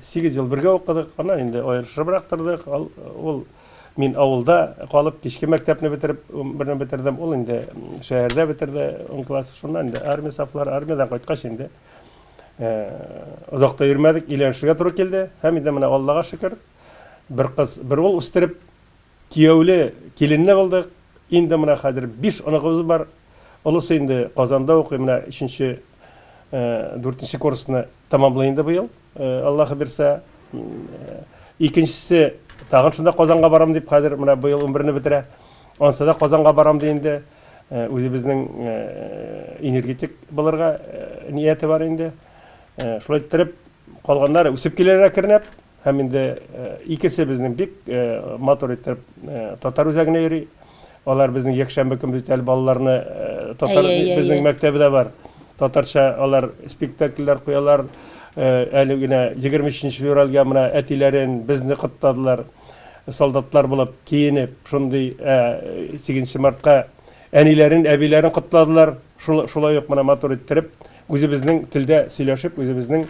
8 ел бергә укыдык, аннан инде аерышыбрак тордык. Ул мин авылда калып, кичке мәктәпне бетереп, берне бетердем. Ул инде шәһәрдә бетерде 10 класс. Шуннан инде армия сафлары, армиядән кайткач инде озак та йөрмәдек, өйләнешергә туры килде. Һәм инде менә Аллага шөкер, бер кыз, бер ул үстереп, Кияүле, киленле булдык. Инде менә хәзер биш оныгыбыз бар. Олысы инде Казанда укый, менә өченче, дүртенче курсны тәмамлый инде быел, Аллаһы бирсә. Икенчесе тагын шунда Казанга барам дип хәзер менә быел унберне бетерә. Ансы да Казанга барам ди инде. Үзебезнең энергетик булырга нияте бар инде. Шулай иттереп, калганнары үсеп киләләр әкренләп. Һәм инде икесе безнең бик матур итеп татар үзәгенә йөри. Алар безнең якшәмбе көн бит әле балаларны татар безнең мәктәбе дә бар. Татарча алар спектакльләр куялар. Әле генә 23 февральгә менә әтиләрен безне котладылар. Солдатлар булып киенеп, шундый 8 мартка әниләрен, әбиләрен котладылар. Шулай ук менә матур иттереп Үзебезнең телдә сөйләшеп, үзебезнең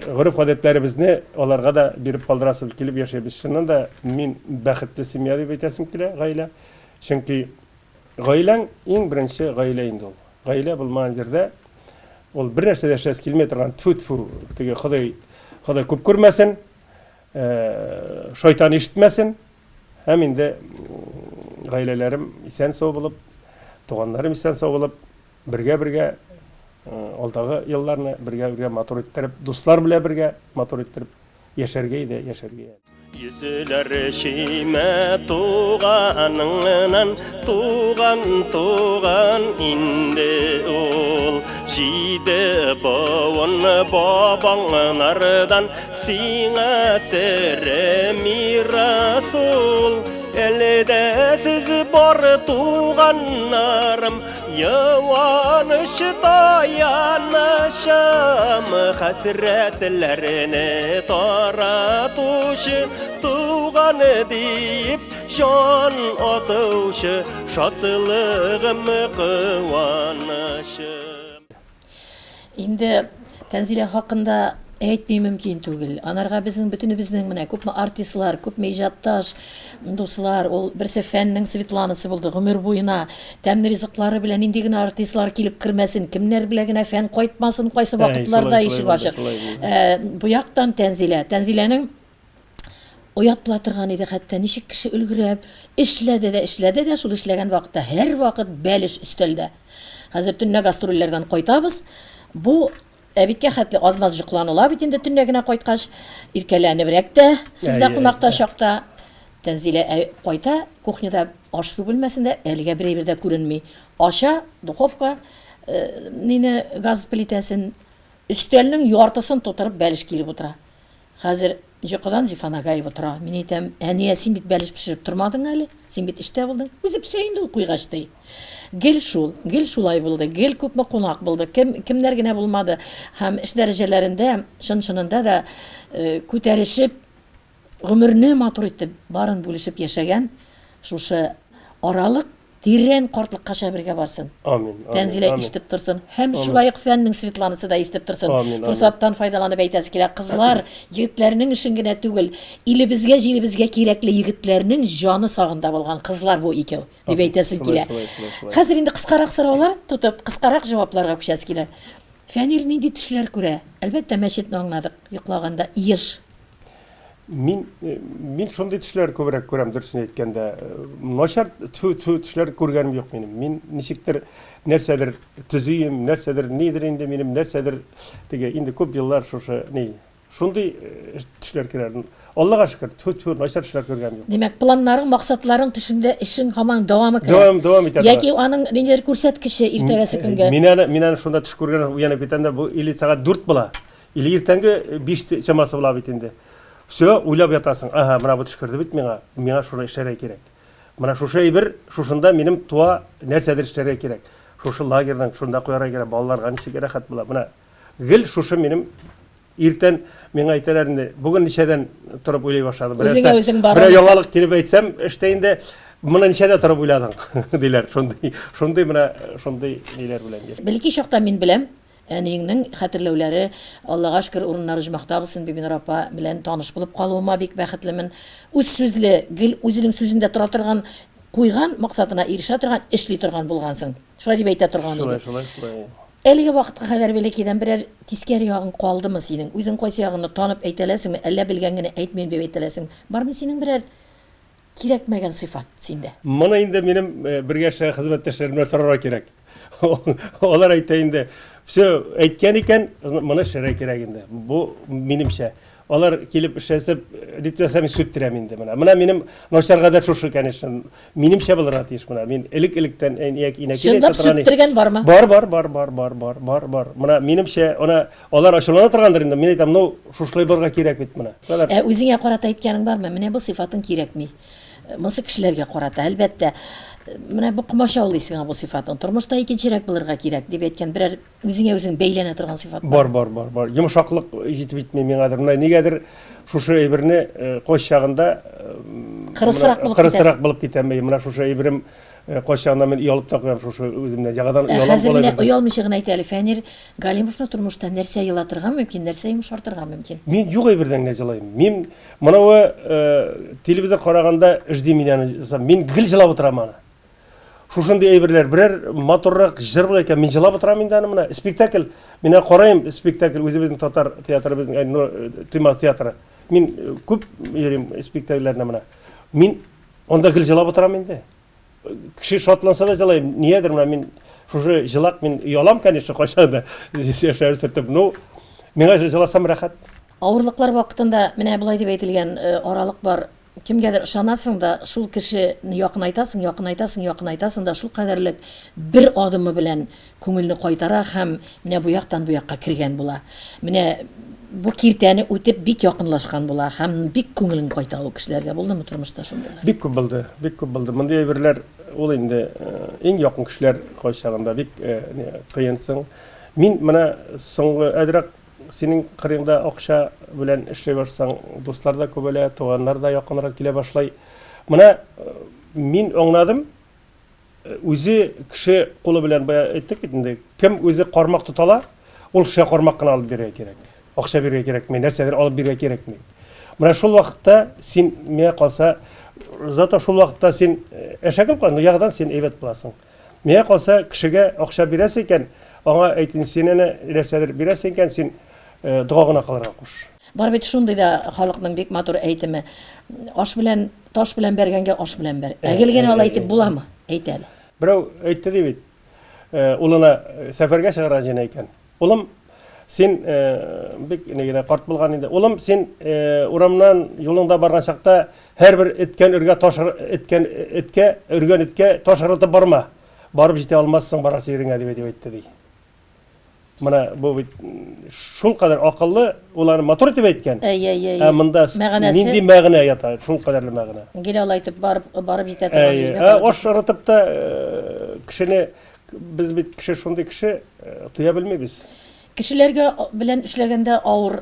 гореф-гадәтләребезне аларга да биреп калдырасыбыз килеп яшәйбез. Чыннан да, мин бәхетле семья дип әйтәсем килә, гаилә. Чөнки гаиләң иң беренче гаилә инде ул. Гаилә булмаган җирдә ул бер нәрсә дә эшләсе килми торган, тфү-тфү, теге Ходай, Ходай күп күрмәсен, шайтан ишетмәсен. Һәм инде гаиләләрем исән-сау булып, туганнарым исән-сау булып, бергә-бергә алдагы елларны бергә-бергә матур иттереп, дуслар белән бергә матур иттереп яшәргә иде, яшәргә. Йөзеләр чимә туганыңнан, туган, туган инде ул. Җиде буын бабаңнардан Сиңа тере мирас ул, Әле дә сез бар туганнарым, Юаныч таянычым, Хәсрәтләрне таратучы, Туган диеп җан атучы, Шатлыгым, куанычым. Инде Тәнзилә хакында Әйтми мөмкин түгел. Анарга безнең бөтенебезнең менә күпме артистлар, күпме иҗатташ дуслар, ул берсе Фәннең Светланасы булды, гомер буена тәмле ризыклары белән нинди генә артистлар килеп кермәсен, кемнәр белән генә Фән кайтмасын, кайсы вакытларда ишек ачык. Бу яктан Тәнзилә. Тәнзиләнең оят була торган иде хәтта, ничек кеше өлгерә, эшләде дә, эшләде дә, шул эшләгән вакытта һәрвакыт бәлеш өстәлдә. Хәзер төнлә гастрольләрдән кайтабыз, бу әбиткә хәтле аз-маз җокланыла бит инде төнлә генә кайткач, иркәләнебрәк тә, сездә кунакта чакта. Тәнзилә кайта, кухняда аш-су бүлмәсендә әлегә бер әйбер дә күренми. Ача духовка, нине, газ плитәсен, өстәлнең яртысын тутырып бәлеш килеп утыра. Хәзер йокыдан Зифа Нагаева тора. Мин әйтәм, әни, ә син бит бәлеш пешереп тормадың әле, син бит эштә булдың. Үзе пешә инде ул куйгач, ди. Гел шул, гел шулай булды, гел күпме кунак булды, кем, кемнәр генә булмады. Һәм эш дәрәҗәләрендә, чын-чынында да күтәрешеп, гомерне матур итеп, барын бүлешеп яшәгән шушы аралык Тирән картлыккача бергә барсын. Амин. Амин. Тәнзилә ишетеп торсын. Һәм шулай ук Фәннең Светланасы да ишетеп торсын. Амин. Амин. Форсаттан файдаланып әйтәсе килә, кызлар, егетләрнең эшен генә түгел, илебезгә, җиребезгә кирәкле егетләрнең җаны сагында булган кызлар бу икәү, дип әйтәсем килә. Шулай, шулай, шулай. Хәзер инде кыскарак сораулар тотып, кыскарак җавапларга күчәсе килә. Фәнир нинди төшләр күрә? Әлбәттә, мәчетне аңладык, йоклаганда еш. Мин, мин шундый төшләр күбрәк күрәм, дөресен әйткәндә. Начар тфү тфү төшләр күргәнем юк минем. Мин ничектер нәрсәдер төзием, нәрсәдер нидер инде минем, нәрсәдер теге инде күп еллар шушы ни шундый төшләр керә. Аллага шөкер, тфү тфү начар төшләр күргәнем юк. Димәк, планнарың, максатларың төшеңдә эшең һаман дәвамы керә. Дәвам, дәвам итә. Яки аның ниндидер күрсәткече иртәгәсе көнгә. Мин аны, мин аны шунда төш күргән уянып китәм дә, бу или сәгать 4 була. Или иртәнге 5 чамасы була бит инде. Все, уйлап ятасың. Ага, менә бу төш керде бит миңа. Миңа шуны эшләргә кирәк. Менә шушы әйбер, шушында минем туа нәрсәдер эшләргә кирәк. Шушы лагерьның шунда куярга кирәк, балаларга ничек рәхәт була. Менә гел шушы минем иртән миңа әйтәләр инде, бүген ничәдән торып уйлый башладым. Үзеңә үзең барып. Берәр яңалык килеп әйтсәм, эштә инде моны ничәдә торып уйладың, диләр. Шундый, шундый менә шундый ниләр белән. Бәлки чакта мин беләм, Әниеңнең хәтерләүләре, Аллага шөкер, урыннары оҗмахта булсын, Бибинур апа белән таныш булып калуыма бик бәхетлемен. Үз сүзле, гел үзенең сүзендә тора торган, куйган максатына ирешә торган, эшли торган булгансың. Шулай дип әйтә торган иде. Шулай, шулай, шулай. Әлеге вакытка кадәр Бәләкәйдән берәр тискәре ягың калдымы синең? Үзең кайсы ягыңны танып әйтәләсеңме, әллә белгән генә әйтмим дип әйтәләсеңме? Бармы синең берәр Кирәкмәгән сыйфат синдә. Моны инде минем бергә эшләгән хезмәттәшләремнән сорарга кирәк. Алар әйтә инде, все, әйткән икән, моны эшләргә кирәк инде. Бу минемчә. Алар килеп эшләсеп, нитмәсә мин сүттерәм инде менә. Менә минем начар гадәт шушы, конечно. Минемчә булырга тиеш менә. Мин элек-электән әни инәки Чынлап сүттергән бармы? Бар, бар, бар, бар, бар, бар, бар, бар. Менә минемчә, ана Алар ачулана торгандыр инде, мин әйтәм, ну, шушылай барырга кирәк бит менә. Ә үзеңә карата әйткәнең бармы? Менә бу сыйфатың кирәкми. Монысы кешеләргә карата, әлбәттә. Менә бу комачаулый сиңа бу сыйфатың. Тормышта икенчерәк булырга кирәк, дип әйткән берәр үзеңә үзең бәйләнә торган сыйфат бар? Бар, бар, бар, бар. Йомшаклык җитеп җитми миңадыр. Менә нигәдер шушы әйберне кайчагында кырысрак булып кырысрак булып китәм. Менә шушы әйберем Кайчагында мин оялып та куям шушы үземнән. Яңадан оялам. Ә хәзер менә оялмыйча гына әйт әле, Фәнир Галимовны тормышта нәрсә елатырга мөмкин, нәрсә йомшартырга мөмкин? Мин юк әйбердән генә җылыйм. Мин монавы телевизор караганда жди меня мин гел җылап утырам аны. Шушындый әйберләр, берәр матуррак җыр була икән, мин җылап утырам инде аны менә. Спектакль, мин карыйм спектакль үзебезнең татар театрыбызның, Туймазы театры. Мин күп йөрим спектакльләренә менә. Мин анда гел җылап утырам инде. Кеше шатланса да җылыйм. Ниядер менә мин шушы җылак мин оялам, конечно, кайчан да яшьләрне сөртеп. Ну, миңа җыласам рәхәт. Авырлыклар вакытында менә болай дип әйтелгән аралык бар. Кемгәдер ышанасың да, шул кешене якынайтасың, якынайтасың, якынайтасың да, шул кадәрлек бер адымы белән күңелне кайтара һәм менә бу яктан бу якка кергән була. Менә бу киртәне үтеп бик якынлашкан була һәм бик күңелең кайта ул кешеләргә. Булдымы тормышта шундыйлар? Бик күп булды, бик күп булды. Мондый әйберләр ул инде иң якын кешеләр кайчагында бик кыенсың. Мин менә соңгы әзрәк синең кырыеңда акча белән эшли башласаң, дуслар да күбәлә, туганнар да якынрак килә башлый. Менә мин аңладым, Үзе кеше кулы белән бая әйттек бит инде, кем үзе кармак тота ала, ул кешегә кармак кына алып бирергә кирәк. Акча бирергә кирәкми, нәрсәдер алып бирергә кирәкми. Менә шул вакытта син миңа калса, зато шул вакытта син әшәке булган, но ягъдан син әйбәт буласың. Миңа калса, кешегә акча бирәсең икән, аңа әйт инде, син әнә нәрсәдер бирәсең икән, син дога гына кылырга куш. Бар бит шундый да халыкның бик матур әйтеме, Аш белән, таш белән бәргәнгә аш белән бәр. Ә гел генә алай итеп буламы? Әйт әле. Берәү әйтте ди бит, улына сәфәргә чыгарга җыена икән. Улым, син бик ни генә карт булган инде. Улым, син урамнан юлыңда барган чакта һәрбер эткән өргә таш эткән эткә, өргән эткә таш ыргытып барма. Барып җитә алмассың барасы җиреңә дип әйтеп әйтте ди. Менә бу бит шул кадәр акыллы, ул аны матур итеп әйткән. Әй, әй, әй. Ә монда Мәгънәсе- нинди мәгънә ята? Шул кадәрле мәгънә. Гел алай итеп барып барып җитә торган Әй, җиргә ә барып аш ыргытып та кешене без бит кеше шундый кеше тоя белмибез. Кешеләргә белән эшләгәндә авыр,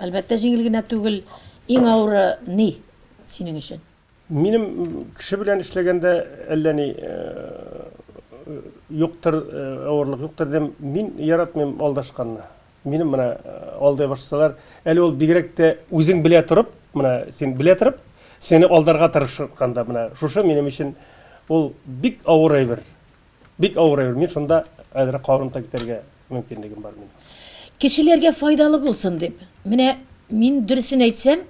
әлбәттә, җиңел генә түгел. Иң авыры ни синең өчен? Минем кеше белән эшләгәндә әллә ни юктыр, авырлык юктыр дим. Мин яратмыйм алдашканны. Минем менә алдай башласалар, әле ул бигрәк тә үзең белә торып, менә син белә торып, сине алдарга тырышканда менә шушы минем өчен ул бик авыр әйбер. Бик авыр әйбер. Мин шунда әзрәк кабынып та китәргә мөмкинлегем бар минем. Кешеләргә файдалы булсын дип. Менә мин дөресен әйтсәм,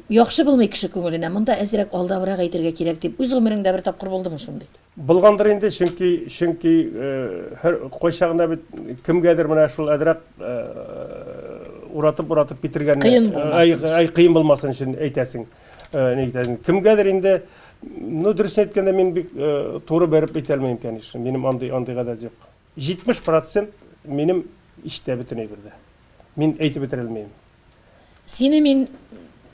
яхшы булмый кеше күңеленә. Монда әзрәк алдабрак әйтергә кирәк дип, үз гомереңдә бер тапкыр булдымы шундый? Булгандыр инде, чөнки, чөнки һәр кайчагында бит кемгәдер менә шул әзрәк уратып-уратып китергәнне Кыен булмасын ай, өчен. ай, кыен булмасын өчен әйтәсең. Ни әйтәсең. Кемгәдер инде, ну, дөресен әйткәндә, мин бик туры бәреп әйтә алмыйм, конечно. Минем андый, андый гадәт юк. 70 процент минем эчтә бөтен әйбердә. Мин әйтеп бетерә алмыйм. Сине мин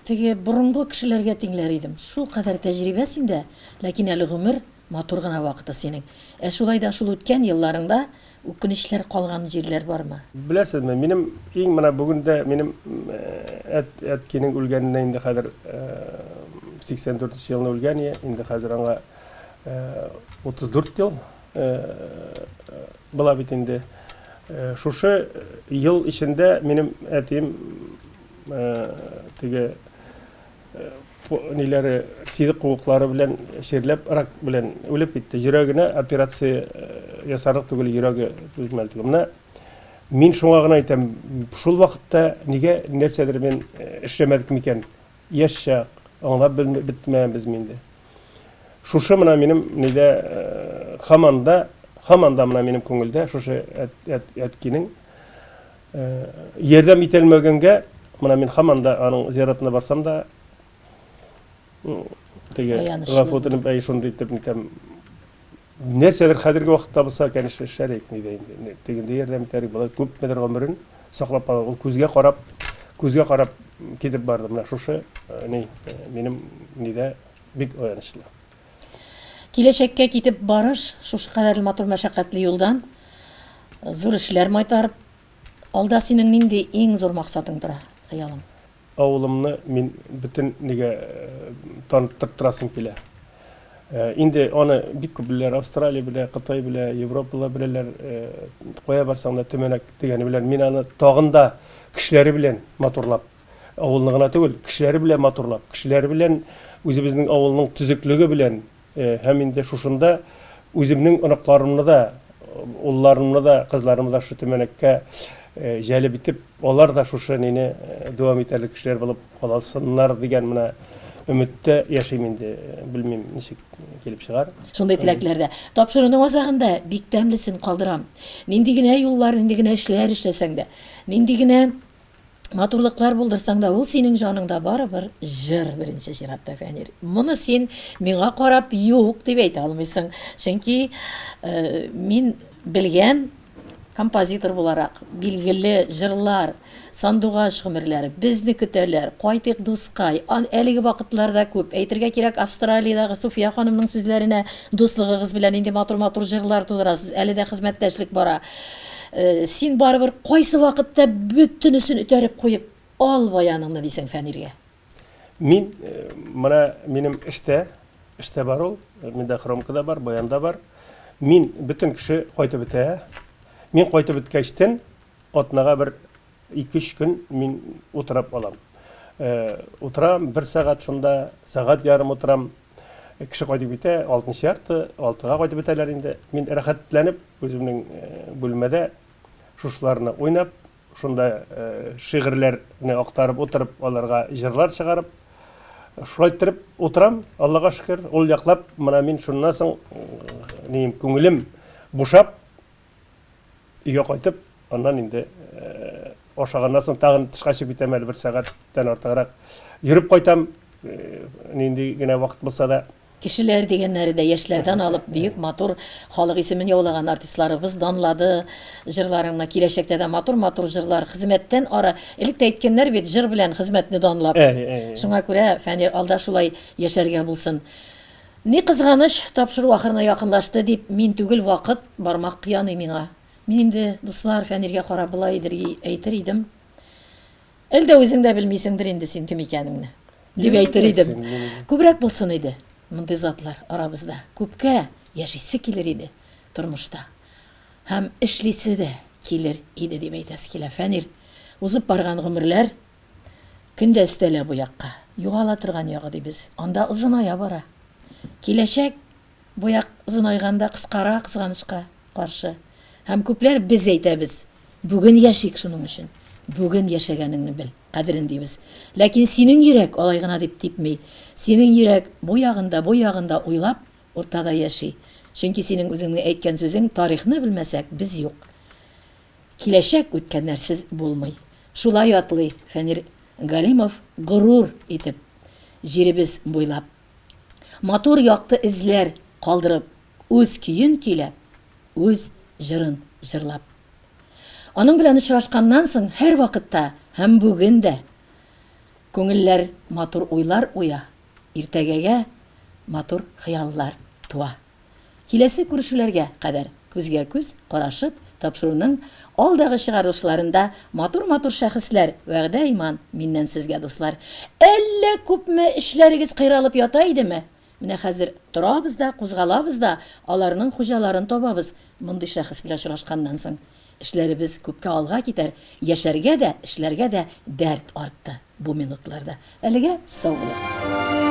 теге борынгы кешеләргә тиңләр идем. Шулкадәр тәҗрибә синдә, ләкин әле гомер матур гына вакыты синең. Ә шулай да шул үткән елларыңда үкенечләр калган җирләр бармы? Беләсезме, минем иң менә бүген дә минем әт, әткинең үлгәненә инде хәзер 84 нче елны үлгән ие, инде хәзер аңа 34 ел була бит инде. Шушы ел эчендә минем әтием теге ниләре сидек куыклары белән чирләп, рак белән үлеп китте. Йөрәгенә операция ясарлык түгел, йөрәге түзмәде түгел. Менә мин шуңа гына әйтәм, шул вакытта нигә нәрсәдер мин эшләмәдек микән? Яшь чак, аңлап бетмәбез инде. Шушы менә минем нидә һаман да, һаман да менә минем күңелдә шушы әткинең ярдәм итәлмәгәнгә, менә мин һаман да аның зиратына барсам да, теге гафу үтенеп, әй шундый итеп нитәм. Нәрсәдер хәзерге вакытта булса, конечно, эшләр идек нидә инде. Тегендә ярдәм итәр идек, болай күпмедер гомерен саклап кала. Ул күзгә карап, күзгә карап китеп барды. Менә шушы ни минем нидә бик аянычлы. Киләчәккә китеп барыш, шушы кадәрле матур мәшәкатьле юлдан зур эшләр майтарып, алда синең нинди иң зур максатың тора, хыялың? Авылымны мин бөтен нигә таныттыртырасым килә. Инде аны бик күп беләләр, Австралия белә, Кытай белә, Европалар беләләр, кая барсаң да Төмәнәк дигәне белән. Мин аны тагын да кешеләре белән матурлап, авылны гына түгел, кешеләре белән матурлап, кешеләре белән үзебезнең авылның төзеклеге белән Һәм инде шушында үземнең оныкларымны да, улларымны да, кызларымны да шушы Төмәнәккә җәлеп итеп, алар да шушы нине дәвам итәрлек кешеләр булып каласыннар дигән менә өметтә яшим инде. Белмим, ничек килеп чыгар. Шундый теләкләрдә. Тапшыруның азагында бик тәмлесен калдырам. Нинди генә юллар, нинди генә эшләр эшләсәң дә, нинди генә Матурлыклар булдырсаң да, ул синең җаныңда барыбер җыр беренче чиратта, Фәнир. Моны син миңа карап юк дип әйтә алмыйсың. Чөнки э, мин белгән композитор буларак, билгеле җырлар, сандугач гомерләре, безне көтәләр, кайтыйк дускай, ан әлеге вакытларда күп. Әйтергә кирәк, Австралиядәге Суфия ханымның сүзләренә дуслыгыгыз белән нинди матур-матур җырлар тудырасыз, әле дә хезмәттәшлек бара. Син барыбер кайсы вакытта бөтенесен өтәреп куеп, ал баяныңны дисең Фәниргә. Мин менә минем эштә, эштә бар ул, миндә хромка да бар, баян да бар. Мин бөтен кеше кайтып бетә. Мин кайтып беткәчтен атнага бер Ике-өч көн мин утырып алам. Утырам, бер сәгать шунда, сәгать ярым утырам. Кеше кайтып китә, алтынчы ярты, алтыга кайтып бетәләр инде. Мин рәхәтләнеп үземнең бүлмәдә шушыларны уйнап, шунда шигырьләрне актарып утырып, аларга җырлар чыгарып, шулай иттереп утырам, Аллага шөкер. Ул яклап, менә мин шуннан соң, нием, күңелем бушап, Өйгә кайтып, аннан инде ашаганнан соң тагын тышка чыгып китәм әле бер сәгатьтән артыграк. Йөреп кайтам, нинди генә вакыт булса да. Кешеләр дигәннәре дә яшьләрдән алып бөек матур халык исемен яулаган артистларыбыз данлады җырларыңны. Киләчәктә дә матур-матур җырлар, хезмәттән ары. Элек тә әйткәннәр бит, җыр белән хезмәтне данлап. Шуңа күрә, Фәнир, алда шулай яшәргә булсын. Ни кызганыч, тапшыру ахырына якынлашты, дип, мин түгел, вакыт, бармак яный миңа. Мин инде, дуслар, Фәниргә карап болай әйтер идем, Әл дә үзең дә белмисеңдер инде син кем икәнеңне, дип әйтер идем. Күбрәк булсын иде мондый затлар арабызда. Күпкә яшисе килер иде тормышта. Һәм эшлисе дә килер иде, дип әйтәсе килә. Фәнир, узып барган гомерләр Көн дә өстәлә бу якка. Югала торган ягы, дибез. Анда озыная бара. Киләчәк бу як озынайганда кыскара, кызганычка каршы. Һәм күпләр без әйтәбез, бүген яшик шуның өчен. Бүген яшәгәнеңне бел, кадерен дибез. Ләкин синең йөрәк алай гына дип типми. Синең йөрәк бу ягын да, бу ягын да уйлап, уртада яши. Чөнки синең үзеңнең әйткән сүзең, тарихны белмәсәк, без юк. Киләчәк үткәннәрсез булмый. Шулай атлый Фәнир Галимов горур итеп җиребез буйлап. Матур якты эзләр калдырып, үз көен көйләп, үз җырын җырлап. Аның белән очрашканнан соң һәрвакытта һәм бүген дә күңелләр матур уйлар уя, иртәгәгә матур хыяллар туа. Киләсе күрешүләргә кадәр күзгә-күз карашып, тапшыруның алдагы чыгарылышларында матур-матур шәхесләр, вәгъдә-иман миннән сезгә, дуслар. Әллә күпме эшләрегез кыйралып ята идеме? Менә хәзер торабыз да, кузгалабыз да, аларның хуҗаларын табабыз мондый шәхес белән очрашканнан соң. Эшләребез күпкә алга китәр, яшәргә дә, эшләргә дә дәрт артты бу минутларда. Әлегә сау булыгыз!